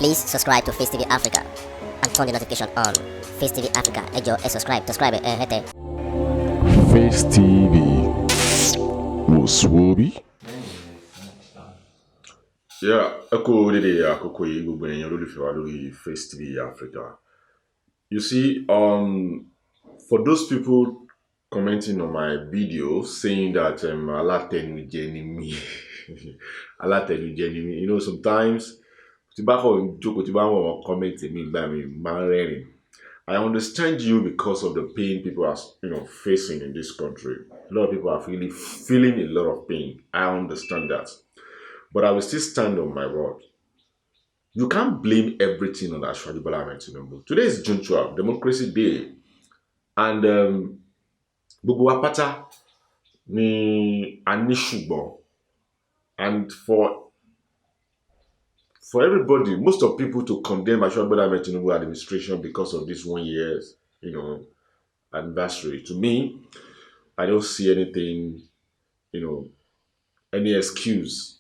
Please subscribe to Face TV Africa and turn the notification on. Face TV Africa, ẹ jọ̀ọ́, ẹ subscribe, subscribe ẹ hẹ́tẹ̀. Face TV wò sùwòbí. Yeah, ẹ kú dédé àkókò yìí, gbogbo èèyàn olólùfẹ́ wa lórí Face TV Africa. You see, for those people commenting on my video saying that alátẹnujẹ ni mí, alátẹnujẹ ni mí, sometimes tí bá kọ̀ jókòó, tí bá wọ̀ wọ́n comment mi gbà mí máa ń rẹ́rìn. I understand you because of the pain people are facing in this country. A lot of people are really feeling a lot of pain. I understand that. But I will still stand on my word. You can't blame everything on Asiwaju Bola Ahmed Tinubu. Today is June 12, Democracy Day. And gbogbo wa pátá ni a ní ṣùgbọ́n. And for everybody, most of people to condemn Asiwaju Bola Ahmed Tinubu administration because of this one year's anniversary. To me, I don't see anything, any excuse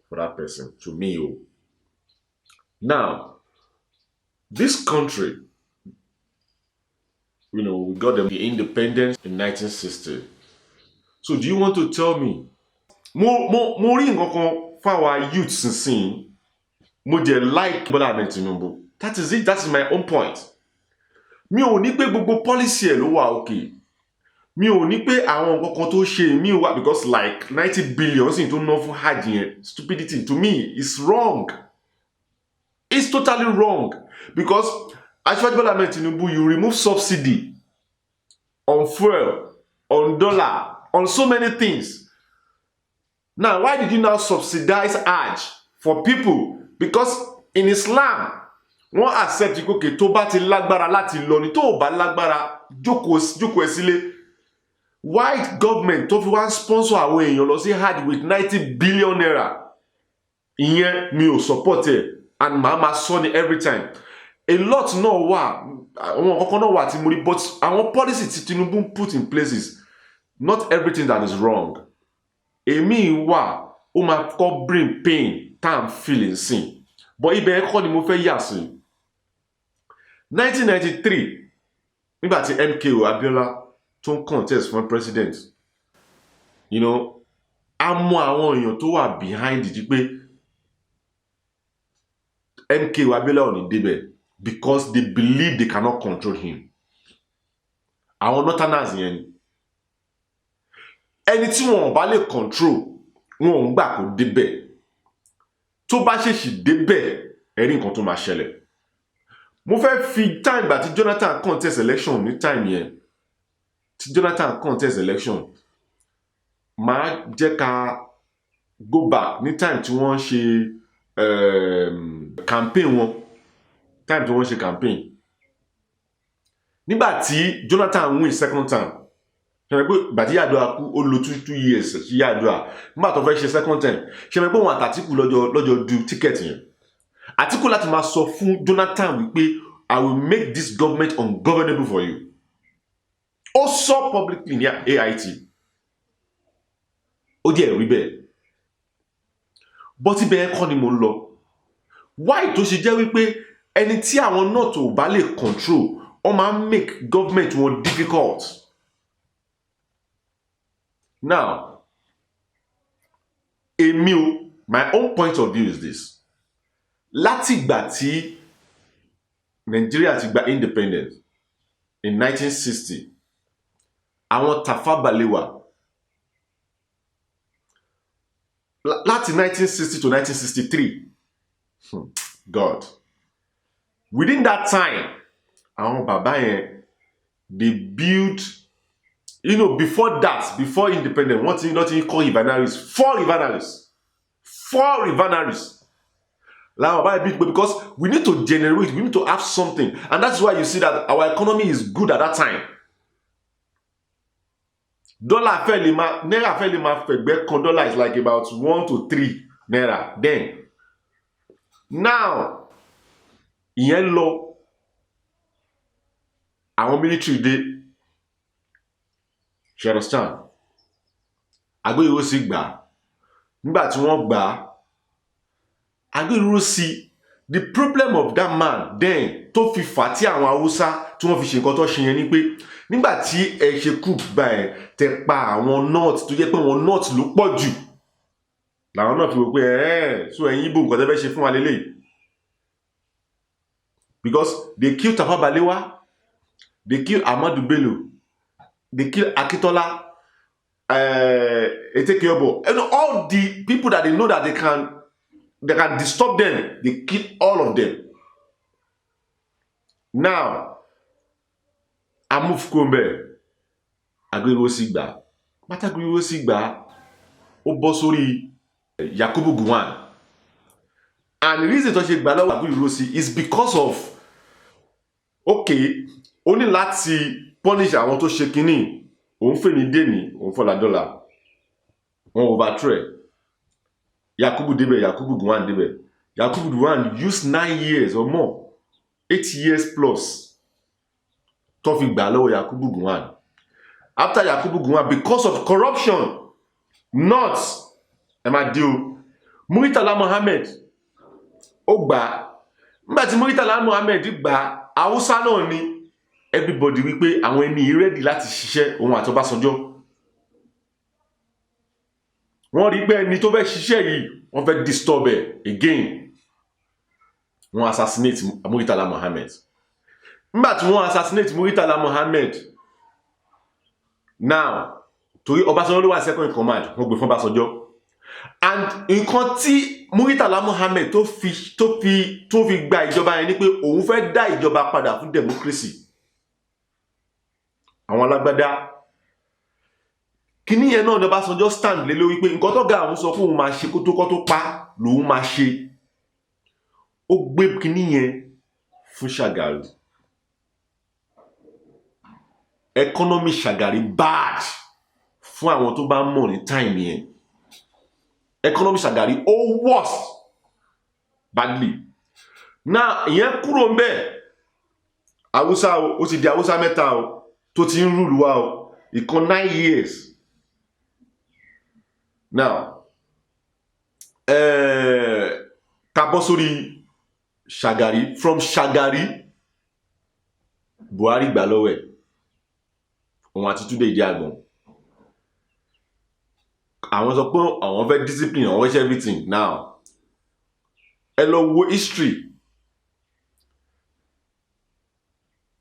for that person. To me, oh. Now, this country, we got the independence in 1960. So do you want to tell me? Mo rí nǹkan kan fáwa youth sísìn, mo jẹ́ like Bola Ahmed Tinubu. That is it. That is my own point. Mi ò ní pé gbogbo policy ẹ̀ ló wà okay. Mi ò ní pé àwọn nǹkan kan tó ṣe mí wà, because like 90 billion sì tó ná fún Hajj yẹn, stupidity to me is wrong. It's totally wrong because Asiwaju Bola Ahmed Tinubu, you remove subsidy on fuel, on dollar, on so many things. Now, why did you now subsidize Hajj for people? Because in Islam, wọ́n accept pé okay, tó bá ti lágbára láti lọ ni, tó ò bá lágbára, jókòó, jókòó ẹ sílé. Why government tó fi wá sponsor àwọn èèyàn lọ sí Hajj with ₦90 billion? Ìyẹn mi ò support ẹ and màá máa sọ ní every time. A lot náà wà, àwọn kankan náà wà tí mo rí, but àwọn policy tí Tinubu put in places, not everything that is wrong. Èmi wà, ó máa kọ́ bring pain tá à ń feel nsìn, but ibẹ̀ kọ́ ni mo fẹ́ yà sí. 1993, nígbà tí MKO Abiola tó ń contest fún president, a mọ àwọn èèyàn tó wà behind it pé MKO Abiola ò ní débẹ̀ because they believe they cannot control him. Àwọn northerners yẹn ni ẹni tí wọn ò bá lè control, wọn ò ń gbà kó débẹ̀. Tó bá ṣèṣì débẹ̀, ẹ rí nǹkan tó máa ṣẹlẹ̀. Mo fẹ́ fi time gbà tí Jonathan contest election, ní time yẹn tí Jonathan contest election, máa jẹ́ ká go back ní time tí wọ́n ṣe campaign wọn, time tí wọ́n ṣe campaign nígbà tí Jonathan win second term. Ṣe mọ̀ pé ìgbà tí Yar'Adua kú, ó lo 2 years sí Yar'Adua. Nígbà tó fẹ́ ṣe second term, ṣe mọ̀ pé òun àtÀtíkù lọ́jọ́ du ticket yẹn, Àtíkù láti máa sọ fún Jonathan wípé, "I will make this government ungovernable for you." Ó sọ publicly ní AIT, ó jẹ́ rí bẹ́ẹ̀. But ibẹ̀ kọ́ ni mo ń lọ. Why tó ṣe jẹ́ wípé ẹni tí àwọn náà tó bá lè control, wọ́n máa ń make government wọn difficult? Now, èmi o, my own point of view is this: látìgbà tí Nàìjíríà ti gba independence in 1960, àwọn Tafawa Balewa, láti 1960 to 1963, God, within that time, àwọn bàbá yẹn, they build, before that, before independence, wọ́n ti kọ́ refineries, four refineries, four refineries làwọn bàbá yẹn build, because we need to generate, we need to have something, and that's why you see that our economy is good at that time. Dollar fẹ́ lè máa, náírà fẹ́ lè máa fẹ̀gbẹ́ kan dollar is like about 1 to 3 naira then. Now, ìyẹn lọ, àwọn military dé, you understand? Aguiyi sì gbà á. Nígbà tí wọ́n gbà á, Aguiyi sì The problem of that man then tó fi fà tí àwọn Haúsá tí wọ́n fi ṣe nǹkan tó ṣe yẹn ni pé nígbà tí ẹ ṣe coup gbà ẹ, tẹ pa àwọn North, tó jẹ́ pé àwọn North ló pọ̀ jù, làwọn náà fi wò pé ẹ so ẹ̀yin Ìgbò, nǹkan tẹ́ fẹ́ ṣe fún wa lélẹ́yìí, because they kill Tafawa Balewa, they kill Ahmadu Bello, they kill Akintola, Etekeobo, and all the people that they know that they can disturb them, they kill all of them. Now amúfukúnbẹ Aguiyi gbà pátákó sì gbà, ó bọ́ sórí Yakubu Gowon. And the reason tó ṣe gbà lọ́wọ́ Aguiyi is because of, okay, ó ní láti punish àwọn tó ṣe kínní. Òun fèmí dèní, òun fọlá dọ́là, wọn overthrow ẹ̀. Yakubu débẹ̀, Yakubu Gowon débẹ̀. Yakubu Gowon use 9 years or more, 8 years plus, tó fi gbà lọ́wọ́ Yakubu Gowon. After Yakubu Gowon, because of corruption, not ẹ máa di o, Muritala Muhammed ó gbà á. Nígbà tí Muritala Muhammed gbà á, Haúsá náà ni. Everybody wípé àwọn ẹni yìí ready láti ṣiṣẹ́, òun àti Ọbásanjọ́. Wọ́n rí pé ẹni tó fẹ́ ṣiṣẹ́ yìí, wọ́n fẹ́ disturb ẹ̀ again. Wọ́n assassinate Muritala Muhammed. Nígbà tí wọ́n assassinate Muritala Muhammed now, torí Ọbásanjọ́ ló wà second in command, wọ́n gbé fún Ọbásanjọ́. And nǹkan tí Muritala Muhammed tó fi gba ìjọba yẹn ni pé òun fẹ́ dá ìjọba padà fún democracy. Àwọn alágbádá kíní yẹn náà ní Ọbásanjọ́ stand lé lórí pé nǹkan tó ga àwọn sọ fún òun máa ṣe kó tó kọ́ tó pa lòun máa ṣe. Ó gbé kíní yẹn fún Ṣàgàrí. Economy Ṣàgàrí bad. Fún àwọn tó bá mọ̀ ní time yẹn, economy Ṣàgàrí ó worse badly. Now ìyẹn kúrò ń bẹ̀. Haúsá o, ó ti di Haúsá mẹ́ta o tó ti ń rule wa o, ìkan 9 years now. Ká bọ́ sórí Ṣàgàrí. From Ṣàgàrí, Buhari gbà lọ́wọ́ ẹ̀, òun àti Túndé Ìdí Àgbọ̀n. Àwọn sọ pé àwọn fẹ́ discipline, àwọn fẹ́ ṣe everything. Now ẹ lọ wo history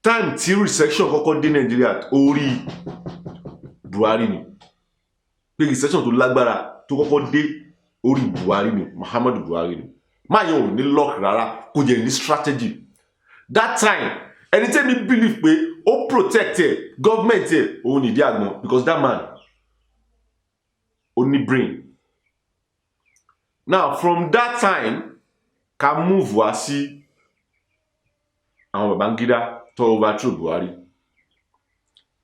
time tí recession kọ́kọ́ dé Nàìjíríà, orí Buhari ni. Pé recession tó lágbára tó kọ́kọ́ dé, orí Buhari ni, Muhammadu Buhari ni. Máa yẹn ò ní luck rárá, kò jẹ́ ní strategy. That time, ẹni tẹ́mi believe pé ó protect ẹ̀, government ẹ̀, òun ní Ìdí Àgbọn, because that man ó ní brain. Now from that time, ká move wá sí àwọn Babangida tó overthrow Buhari.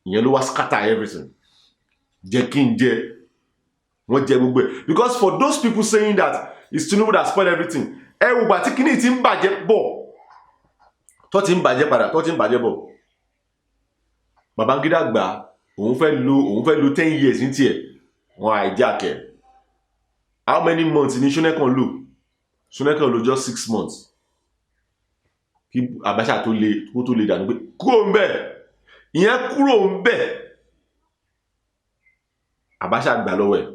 Ìyẹn ló wá scatter everything. Jẹ́ kí n jẹ, wọ́n jẹ gbogbo ẹ̀, because for those people saying that it's Tinubu that spoil everything, ẹ wò gbà tí kíní ti ń bàjẹ́ bọ̀, tó ti ń bàjẹ́ padà, tó ti ń bàjẹ́ bọ̀. Babangida gbà, òun fẹ́ lo 10 years ní tiẹ̀, wọ́n hijack ẹ̀. How many months ni Shonekan lò? Shonekan lò just 6 months kí Abacha tó lè kó tó lè dànù pé kúrò ń bẹ̀. Ìyẹn kúrò ń bẹ̀, Abacha gbà lọ́wọ́ ẹ̀.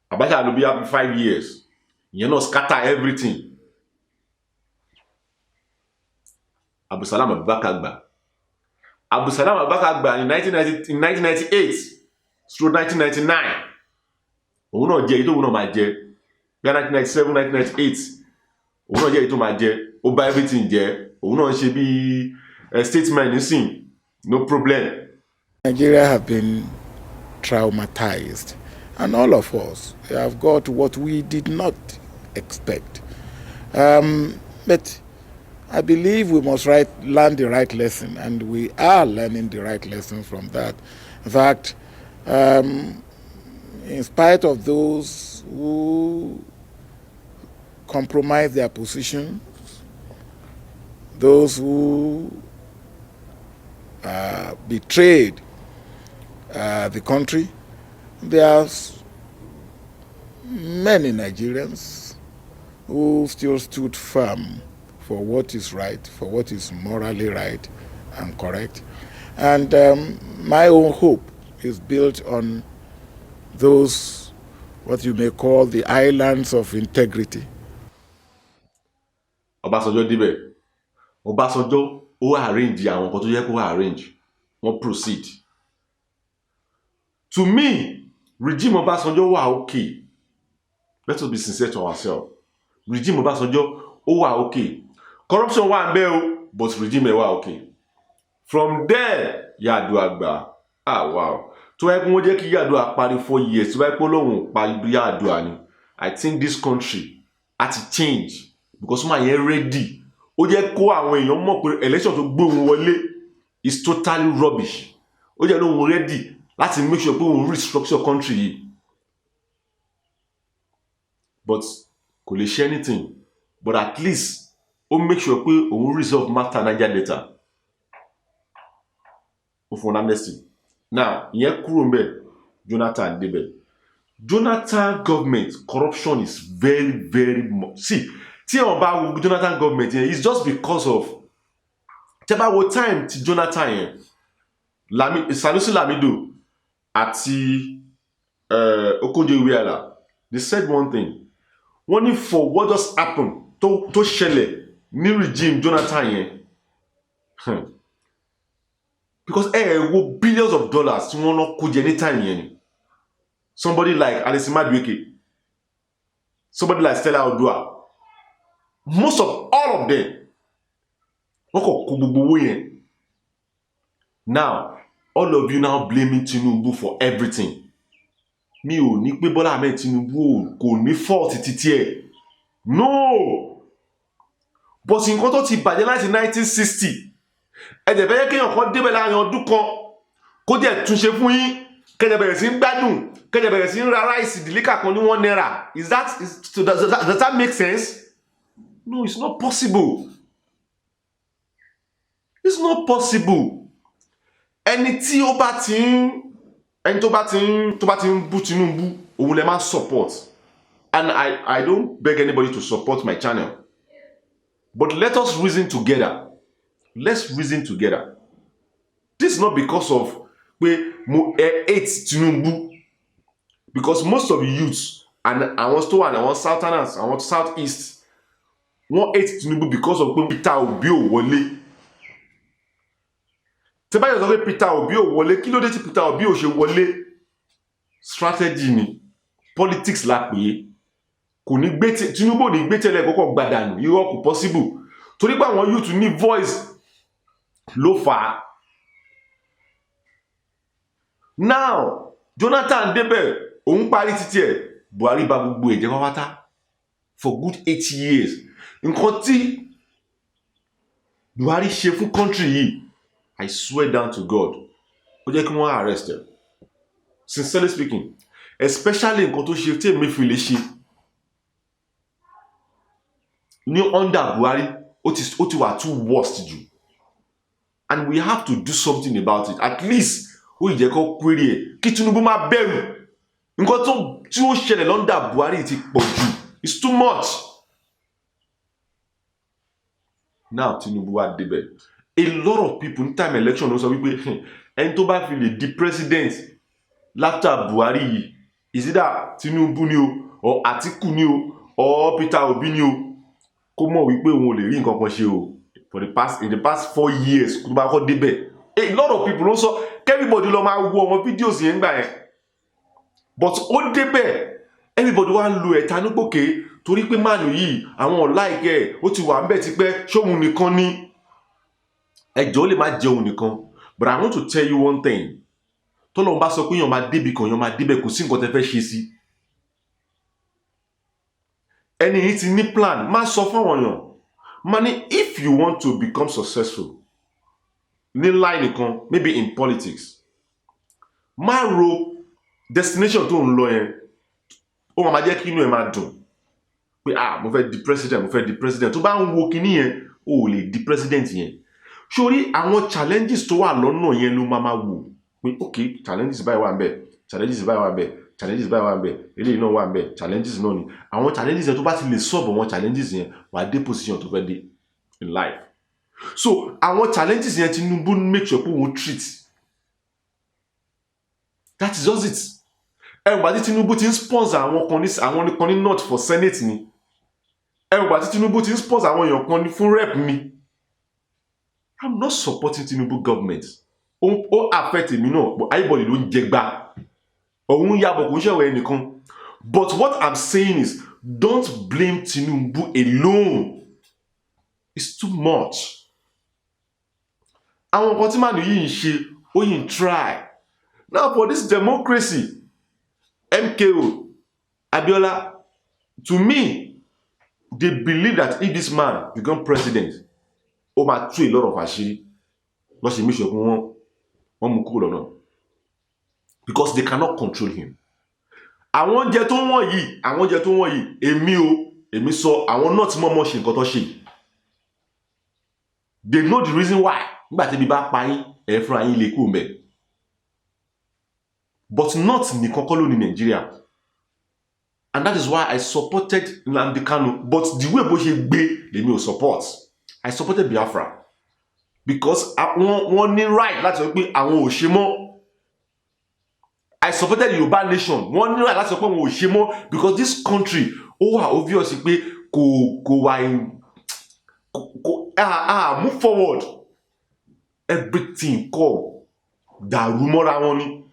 Abacha lò bí i 5 years. Ìyẹn náà scatter everything. Abdulsalam Abubakar gbà. Abdulsalam Abubakar gbà in 1990, in 1998 through 1999. Òun náà jẹ èyí tóun náà máa jẹ bí i 1997, 1998. Òun náà jẹ èyí tó máa jẹ, ó bá everything jẹ. Òun náà ń ṣe bí statement nísìn, no problem. Nigeria have been traumatized, and all of us have got what we did not expect. But I believe we must learn the right lesson, and we are learning the right lesson from that. In fact, in spite of those who compromise their positions, those who betrayed the country, there are many Nigerians who still stood firm for what is right, for what is morally right and correct. And my own hope is built on those, what you may call the islands of integrity. Ọbásanjọ́ débẹ̀. Ọbásanjọ́ ó arrange àwọn nǹkan tó yẹ kó arrange, wọ́n proceed. To me, regime Ọbásanjọ́ wà okay. Let us be sincere to ourselves. Regime Ọbásanjọ́ ó wà okay. Corruption wà ń bẹ o, but regime ẹ̀ wà okay. From there, Yar'Adua gbà. Ah, wow, tó wáyé pé wọ́n jẹ́ kí Yar'Adua parí 4 years, tó wáyé pé lóun pa Yar'Adua ni, I think this country á ti change, because man yẹn ready. Ó jẹ́ kó àwọn èèyàn mọ̀ pé election tó gbé òun wọlé is totally rubbish. Ó jẹ́ lóun ready láti make sure pé òun restructure country yìí, but kò lè ṣe anything. But at least ó make sure pé òun resolve matter Niger Delta, ó fún un amnesty. Now, ìyẹn kúrò ń bẹ̀. Jonathan débẹ̀. Jonathan government, corruption is very, very much. See, tí wọn bá wo Jonathan government yẹn, it's just because of, tẹ́ bá wo time ti Jonathan yẹn, Sanusi Lamido àti Okonjo Iweala, they said one thing. Wọ́n ní for what just happen, tó ṣẹlẹ̀ ní regime Jonathan yẹn, because ẹ ẹ wo billions of dollars tí wọ́n lọ kó jẹ ní time yẹn ni. Somebody like Alison Madueke, somebody like Stella Odua, most of all of them, wọ́n kò kó gbogbo owó yẹn. Now, all of you now blaming Tinubu for everything. Mi ò ní pé Bọ́lá Ahmed Tinubu ò kò ní fault títí ẹ̀, no, but nǹkan tó ti bàjẹ́ láti 1960, ẹ dẹ̀ fẹ́ yẹ kéèyàn kan débẹ̀ láàrin ọdún kan kó dẹ̀ túnṣe fún yín, kẹ́jẹ̀ bẹ̀rẹ̀ sí ń gbádùn, kẹ́jẹ̀ bẹ̀rẹ̀ sí ń ra rice derica kan ní ₦1. Is that is, so does that make sense? No, it's not possible. It's not possible. Ẹni tí ó bá ti ń ẹni tó bá ti ń bú Tinubu, òun lè máa support. And I don't beg anybody to support my channel, but let us reason together. Let's reason together. This is not because of pé mo ẹ hate Tinubu, because most of the youths and àwọn tó wà ní àwọn southerners, àwọn south east, wọ́n hate Tinubu because of pé Peter Obi ò wọlé. Tí báyọ̀ sọ pé Peter Obi ò wọlé, kí ló dé tí Peter Obi ò ṣe wọlé? Strategy ni, politics la pè é. Kò ní gbé Tinubu ò ní gbé tẹ́lẹ̀ kọ́kọ́ gbàdànù. Irọ́, kò possible, torí pé àwọn youth ní voice ló fà á. Now, Jonathan débẹ̀, òun parí títí ẹ̀. Buhari bà gbogbo ẹ̀ jẹ́ pátápátá for good 8 years. Nǹkan tí Buhari ṣe fún country yìí, I swear down to God, ó jẹ́ kí wọ́n arrest ẹ̀. Sincerely speaking, especially nǹkan tó ṣe tí Emefiele ṣe ní under Buhari, ó ti wà too worst jù, and we have to do something about it. At least ó yìí jẹ́ kó query ẹ̀, kí Tinubu má bẹ̀rù. Nǹkan tó tí ó ṣẹlẹ̀ under Buhari ti pọ̀ jù. It's too much. Now, Tinubu wá débẹ̀. A lot of people ní time election ló sọ wípé ẹni tó bá fi lè di president after Buhari yìí, is either Tinubu ni o, or Atiku ni o, or Peter Obi ni o, kó mọ̀ wípé òun ò lè rí nǹkan kan ṣe o for the past in the past 4 years kó tó bá kọ́ débẹ̀. A lot of people ló sọ. Everybody lọ máa wo àwọn videos yẹn gbà yẹn. But ó débẹ̀, everybody wá ń lo ẹ̀tanú pòkè torí pé máàlù yìí, àwọn ò like ẹ̀, ó ti wà ń bẹ̀ tipẹ́, ṣóun nìkan ni ẹjọ́ ó lè má jẹun nìkan. But I want to tell you one thing: tọ́lọ́run bá sọ pé èèyàn máa débi kan, èèyàn máa débẹ̀. Kò sí nǹkan tẹ́ fẹ́ ṣe sí. Ẹni yìí ti ní plan. Má sọ fún àwọn èèyàn má ní, if you want to become successful ní line kan, maybe in politics, má ro destination tó ń lọ yẹn. Ó máa jẹ́ kí inú ẹ̀ máa dùn pé, "Ah, mo fẹ́ di president, mo fẹ́ di president." Tó bá ń wo kinní yẹn, o ò lè di president yẹn. Sórí àwọn challenges tó wà lọ́nà yẹn ló máa wò pé, ok, challenges báyìí wà ń bẹ̀, challenges báyìí wà ń bẹ̀. Challenges báyìí wà ń bẹ̀, eléyìí náà wà ń bẹ̀. Challenges náà ni àwọn challenges yẹn. Tó bá ti lè solve àwọn challenges yẹn, wà á dé position tó fẹ́ dé in life. So àwọn challenges yẹn, Tinubu make sure pé òun treat. That is just it. Ẹ wà tí Tinubu ti ń sponsor àwọn kan ní north for senate ni. Ẹ wà tí Tinubu ti ń sponsor àwọn èèyàn kan ní fún rep ni. I'm not supporting Tinubu government. Ó affect èmi náà, but everybody ló ń jẹ gbá òun yàbọ̀, kò ń ṣẹ̀wọ̀ ẹnìkan. But what I'm saying is, don't blame Tinubu alone. It's too much. Àwọn nǹkan tí màánù yìí ń ṣe, ó yìí ń try. Now, for this democracy, MKO Abiola, to me, they believe that if this man become president, ó máa tú a lot of àṣírí. Lọ́ ṣe make sure pé wọ́n mú kúrò lọ́nà, because they cannot control him. Àwọn oúnjẹ tó wọ̀n yìí, àwọn oúnjẹ tó wọ̀n yìí, èmi o, èmi sọ, àwọn náà tí mọ̀ọ́mọ̀ ṣe nǹkan tó ṣe yìí. They know the reason why. Nígbà tí ebi bá pa yín, ẹ̀ fúnra yín lè kú mbẹ̀. But not nìkan kọ́ ló ní Nàìjíríà, and that is why I supported Nnamdi Kanu. But the way bó ṣe gbé lèmi ò support. I supported Biafra because wọ́n ní right láti sọ pé àwọn ò ṣe mọ́. I supported Yorùbá nation. Wọ́n ní right láti sọ pé àwọn ò ṣe mọ́, because this country, ó wà obvious pé kò wà in kò move forward. Everything kò dàrú mọ́ra wọn ni.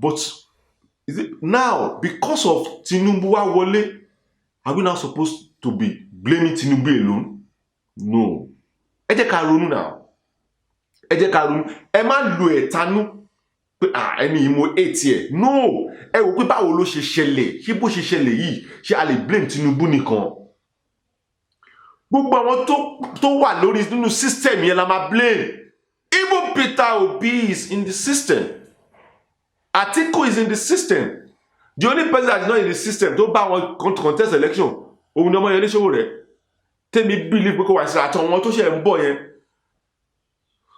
But is it now because of Tinubu wá wọlé, are we now supposed to be blaming Tinubu alone? No. Ẹ jẹ́ ká ronú now. Ẹ jẹ́ ká ronú. Ẹ má lo ẹ̀tanú pé, ah, ẹni yìí, mo hate ẹ̀. No. Ẹ wò pé báwo ló ṣe ṣẹlẹ̀? Ṣé bó ṣe ṣẹlẹ̀ yìí, ṣé a lè blame Tinubu nìkan? Gbogbo àwọn tó wà lórí nínú system yẹn la máa blame. Even Peter Obi is in the system. Atiku is in the system. The only person that is not in the system tó bá wọn contest election, òun ni Ọmọyẹlé Sowore. Tèmi believe pé kó wà sí àtọ̀ wọn tó ṣe ń bọ̀ yẹn.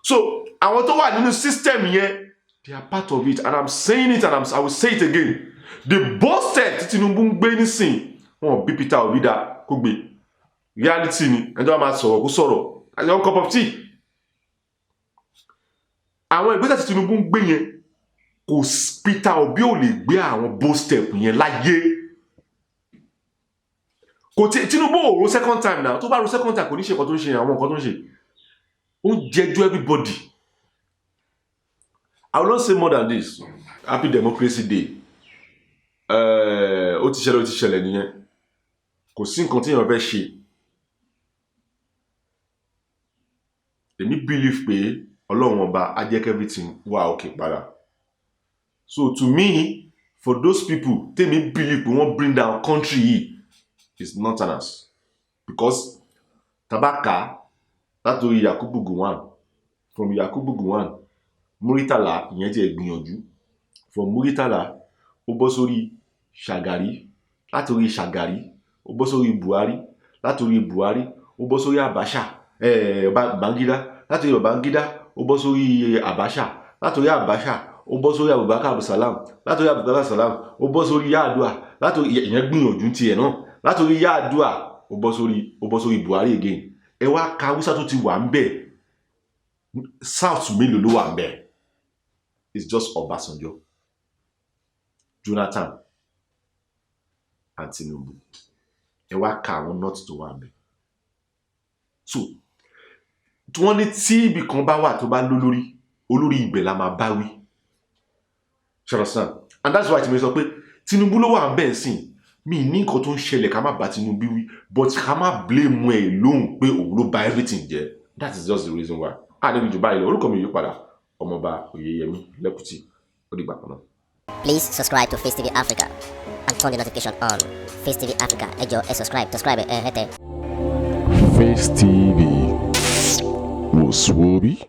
So àwọn tó wà nínú system yẹn, they are part of it, and I'm saying it and I will say it again: the bold step tí Tinubu ń gbé nísìn, wọn bí Peter Obi dá kó gbé. Reality ni. Ẹjọ́ máa sọ̀rọ̀, kó sọ̀rọ̀ àti cup of tea. Àwọn ìgbésẹ̀ tí Tinubu ń gbé yẹn, kò Peter Obi ò lè gbé àwọn bold step yẹn láyé. Kò tí Tinubu ò ro second time now. Tó bá ro second time, kò ní ṣe nǹkan tó ń ṣe. Àwọn nǹkan tó ń ṣe, ó ń jẹjú everybody. I will not say more than this. Happy Democracy Day. Ó ti ṣẹlẹ̀, ó ti ṣẹlẹ̀ nìyẹn. Kò sí nǹkan tí èèyàn fẹ́ ṣe. Èmi believe pé Ọlọ́run Ọba á jẹ́ kí everything wà okay padà. So to me, for those people tèmi believe pé wọ́n bring down country yìí is northerners, because tabaka látòrí Yakubu Gowon, from Yakubu Gowon, Muritala, ìyẹn ti ẹ̀ gbìyànjú. From Muritala, ó bọ́ sórí Shagari. Látòrí Shagari, ó bọ́ sórí Buhari. Látòrí Buhari, ó bọ́ sórí Abacha, Babangida. Látòrí Babangida, ó bọ́ sórí Abacha. Látòrí Abacha, ó bọ́ sórí Abubakar Abdulsalam. Látòrí Abubakar Abdulsalam, ó bọ́ sórí Yar'Adua. Látòrí ìyẹn, gbìyànjú tiẹ̀ náà. Látòrí Yar'Adua, ó bọ́ sórí Buhari again. Ẹ wá ka Haúsá tó ti wà ń bẹ̀. South mélòó ló wà ń bẹ̀? It's just Ọbásanjọ́, Jonathan and Tinubu. Ẹ wá ka àwọn north tó wà ń bẹ̀. So tí wọ́n ní tí ibì kan bá wà tó bá lólórí, olórí ibẹ̀ la máa bá wí. Ṣe understand? And that's why tí mo sọ pé Tinubu ló wà ń bẹ̀ sìn mí ní nǹkan tó ń ṣẹlẹ̀. Ká má bá Tinubu wí, but ká má blame ẹ̀ lóhùn pé òun ló bà everything jẹ́. That is just the reason why. A níbi jù báyìí lọ. Orúkọ mi yìí padà, Ọmọọba Oyèyẹmí Lẹ́kùtì. Ó dìgbà kan náà. Please subscribe to Face TV Africa and turn the notification on. Face TV Africa, ẹ jọ̀ọ́, ẹ subscribe, ẹ hẹ́tẹ̀. Face TV was Swoby.